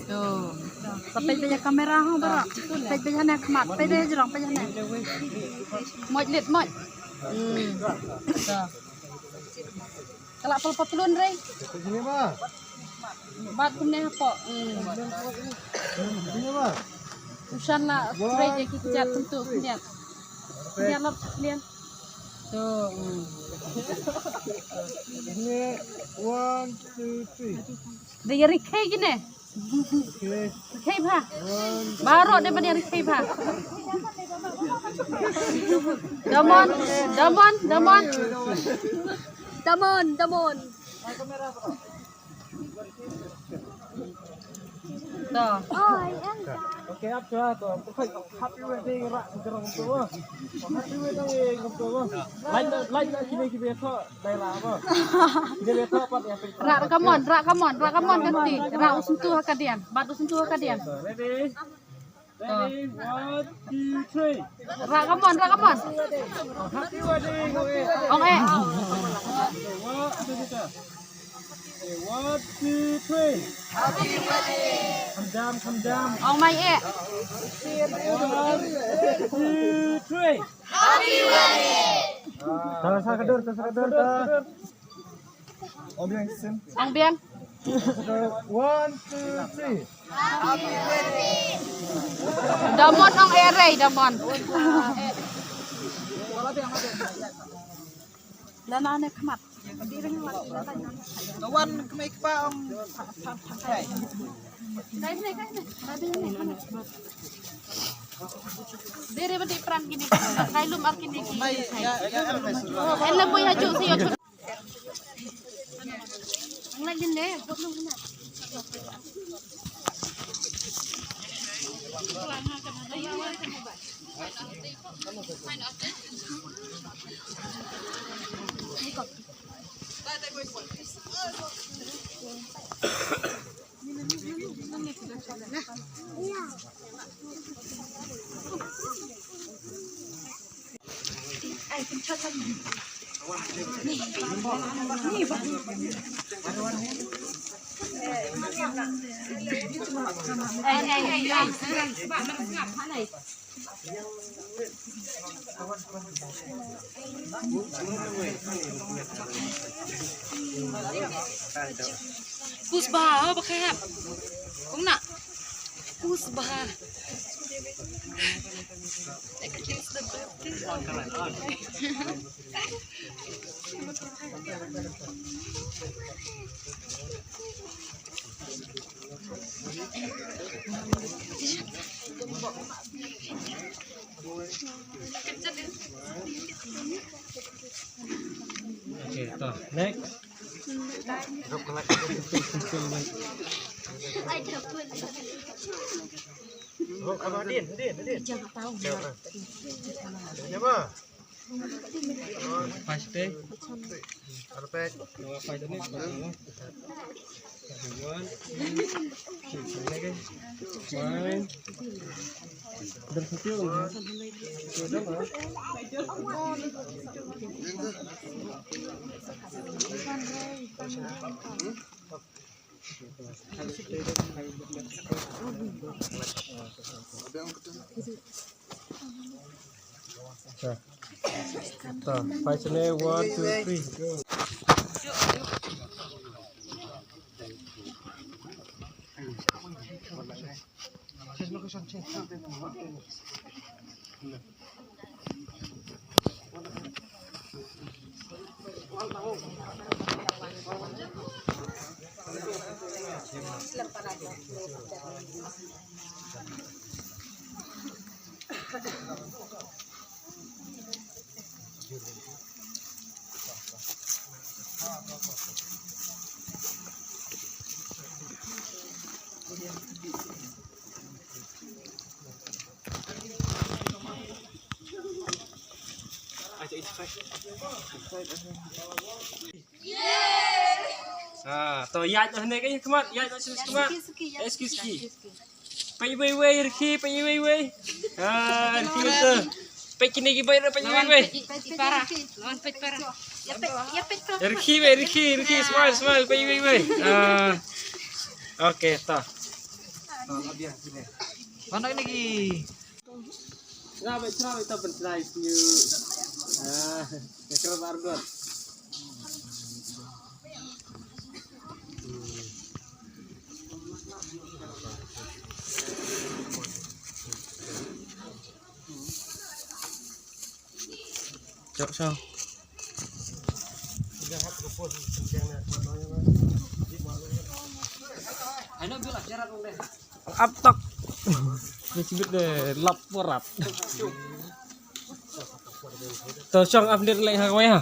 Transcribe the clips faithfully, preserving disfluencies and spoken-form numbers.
To. Sa peit beit ïa kamera ho baroh. Peit beit hane khmat, peit beit jrong, peit hane. Moit lit moit. Hmm. To. Ka la pal patlun re. Bat kumne hapoh. Hmm. U shan la trei ïa ki kjat kumtu kumne. Kumne la kumne. To. Hmm. One, two, three. Da ïa ri khei kine. Khei bha. Baroh de ban ïa ri khei bha. Damon, damon, damon. Damon, damon. To. Okay, ap to, to. Happy wedding, rak, rak, rak, rak. Happy wedding, rak, rak, rak. Lain, lain, lain, kine, kine, to. Ra kamon, ra kamon, ra kamon kati. Ra u sentuh ha kadian. Bat u sentuh ha kadian. Ready? Ready? One, two, three. Ra kamon, ra kamon. Happy wedding, ong eh. Ong eh. One, two, three. Happy wedding. Come down, come down. Ong mai eh. One, two, three. Happy wedding. Ta sa ka dur, ta sa ka dur, ta. Ong biang, Sim. Ong biang. One, two, three. Happy wedding. Damon ong eh re, damon. Lana ne khmat. Ka wan kmai kpa ong. Dere ba dei pran kine, kai lum ar kine ki. Mai, ya, ya, ya. En lem bo ya ju si ya ju. Ang lagin ne. Pusba, oh, bakap. Kong nak. Pusba. Okay, to. Next. Din, din, din. Siapa? Paste. Perfect. Dua, paste ni. One. Lagi. One. Dan satu. Satu dah, ah. Ta, ta, five, one, two, three, go. Ah, to ïaid noh ne ka khmat, ïaid noh khmat. Suki, suki, ïaid. Eh, suki, suki. Peit wei wei, Rikhi, peit wei wei. Ah, Rikhi to. Peit kine ki bai, peit wei wei. Peit para. Lawan peit para. Ïa peit, ïa peit para. Rikhi wei, Rikhi, Rikhi, smile, smile, peit wei wei. Ah. Okay, to. Mana ini ki? Srabe, srabe, ta ban srai sñiu. Ah, ya kira bar dot. Chok, chok. Ap tok. Ni sibit de lap porap. To chong update leh ha kawei ha.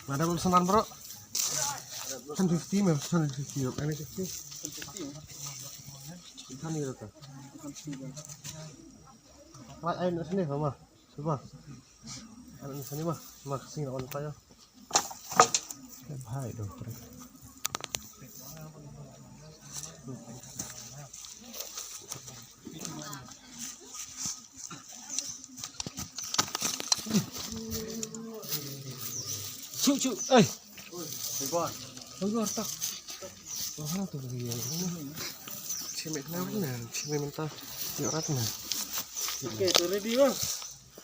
Madam saman bro. Ten fifty mem, ten fifty mem. Any fifty? Ten fifty. Right, ay, na sini, mama. Coba. Ano na sini, ma? Ma, sini on tayo. Bhai, dong, pre. Chu, chu, ay. Hoi gor tak. Wah, tu dia. Chime na na, chime mentah. Yo rat na. Okay, tu ready bang.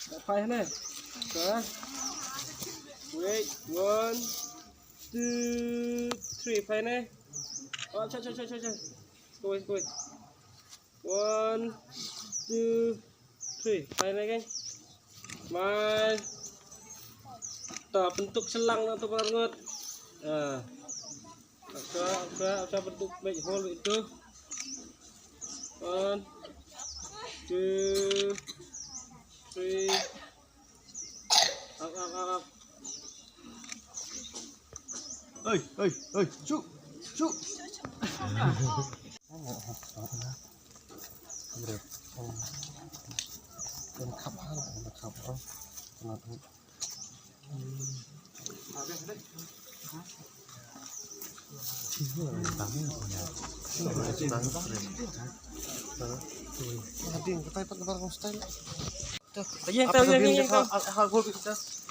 Dah pai na. Ka. Wait, one, two, three, pai na. Oh, cha, cha, cha, cha, cha. Go, go. One, two, three. Pai na, guys. Mai. Ta bentuk selang na tu, para ngut. Ah. Asa, asa, asa bentuk big hole itu. One, two, three. Up, up, up, up. Oi, oi, oi, chu, chu.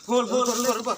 Hol, hol, hol.